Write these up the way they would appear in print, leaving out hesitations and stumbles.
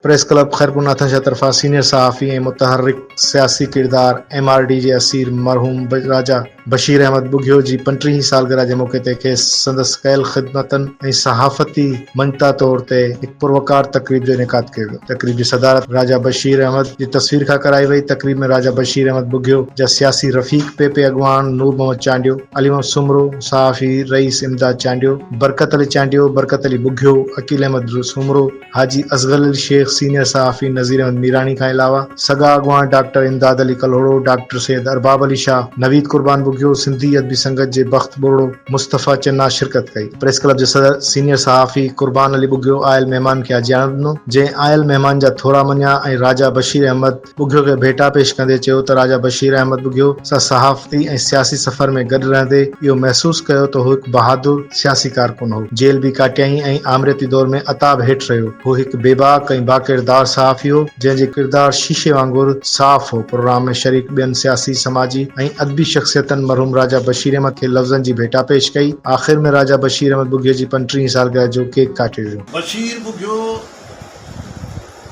Press club Khairpur Nathan Shah طرفان senior صحافي ۽ متحرڪ سياسي ڪردار ايم آر ڊي جي اسير مرحوم راجا بشير احمد ٻگهيو جي پنٽيهين سالگرهه جي موقعي تي کيس سندس ڪيل خدمتن ۽ صحافتي مڃتا طور تي هڪ پروقار تقريب جو انعقاد ڪيو ويو. تقريب جي صدارت راجا بشير احمد جي تصوير کان ڪرائي وئي. تقريب ۾ راجا بشير احمد ٻگهيو جا سياسي رفيق پ پ اڳواڻ نور محمد چانڊيو، علي محمد سومرو، صحافي رئيس امداد چانڊيو، برڪت علي چانڊيو، برڪت علي ٻگهيو، عقيل احمد سومرو، حاجي اصغر علي شيخ، سينيئر صحافي نذير احمد ميراڻي کان علاوه سگا اڳواڻ ڊاڪٽر امداد علي ڪلهوڙو، ڊاڪٽر سيد ارباب علي شاهه، نويد قربان ٻگهيو، سنڌي ادبي سنگت جي بخت ٻرڙو، مصطفيٰ چنا شرڪت ڪئي. پريس ڪلب جي صدر سينيئر صحافي قربان علي ٻگهيو آيل مهمان کي آجياڻو ڏنو، جنهن آيل مهمان جا ٿورا مڃيا ۽ راجا بشير احمد ٻگهيو کي ڀيٽا پيش ڪندي چيو ته راجا بشير احمد ٻگهيو سان صحافتي ۽ سياسي سفر ۾ گڏ رهندي اهو محسوس ڪيو ته هو هڪ بهادر سياسي ڪارڪن هو، جيل به ڪاٽيائين ۽ آمريتي دور ۾ عتاب هيٺ رهيو. هو هڪ بيباڪ ۽ باڪردار صحافي هو، جنهن جي ڪردار شيشي وانگر صاف هو. پروگرام ۾ شريڪ ٻين سياسي، سماجي ۽ ادبي شخصيتن مرحوم راجا بشير احمد کي لفظن جي ڀيٽا پيش ڪئي. آخر ۾ راجا بشير احمد ٻگهيو جي پنٽيهين سالگرهه جو ڪيڪ ڪاٽيو ويو. بشير ٻگهيو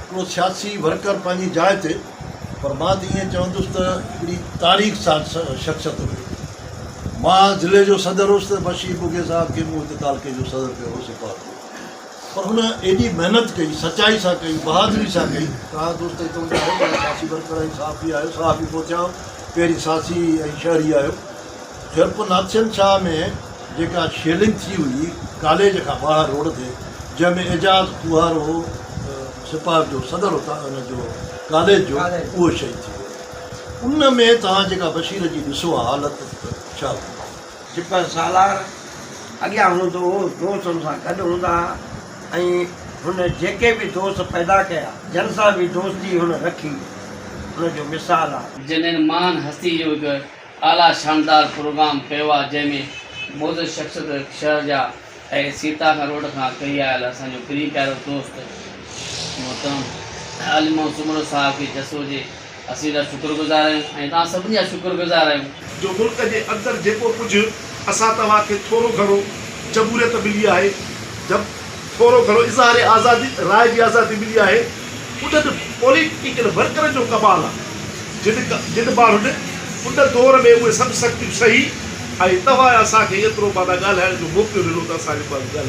هڪڙو سياسي ورڪر پنهنجي جاء تي پر مان ته ائين چوندس ته هڪڙي تاريخ ساز شخصيت هئي. مان ضلعي جو صدر هوس ته بشير ٻگهي صاحب کي مون هتي تعلقي جو صدر ڪيو هو سپاهه جو پر هن ايڏي محنت ڪئي سچائي سان ڪئي بهادري سان ڪئي توهان دوست هتان جا آهيو توهان سياسي ورڪر ۽ صحافي آهيو صحافي پوء ٿيا پهرين سياسي ۽ شهري آهيو خيرپور ناٿن شاهه ۾ جيڪا شيلنگ ٿي هئي ڪاليج کان ٻاهر روڊ تي جنهن ۾ اعجاز کوهارو سپاهه جو صدر اتان ان جو ڪاليج جو اهو شهيد ٿي ويو ان ۾ توهان جيڪا بشير جي ڏسو ها حالت ته ڇا هوندي. سپهه سالار اڳيان هوندو هو، دوست هن سان گڏ هوندا ها ۽ هن جيڪي به دوست پيدا ڪيا، جن سان به دوستي هن رکي، ان جو مثال آهي. جنھن مان ھستي جو ھڪ اعليٰ شاندار پروگرام ڪيو آ جنهن ۾ معزز شخصيت شهر جا ۽ سيتا کان روڊ کان ڪهي آيل اسان جو پرين پيارو دوست محترم علي محمد سومرو صاحب کي جس هجي اسين ان جا شڪر گذار آهيون ۽ توهان سڀني جا شڪر گذار آهيون. جو ملڪ جي اندر جيڪو ڪجهه اسان توهان کي ٿورو گهڻو جمهوريت ملي آهي، ٿورو گهڻو اظهار آزادي راء جي آزادي ملي آهي، انهن پوليٽيڪل ورڪرن جو ڪمال آهي، جن جن ماڻهن ان دور ۾ اهي سڀ سختيون سهي ۽ توهان اسان کي ايترو معنيٰ ڳالهائڻ جو موقعو ڏنو ته اسان جيڪو آهي ڳالهايو.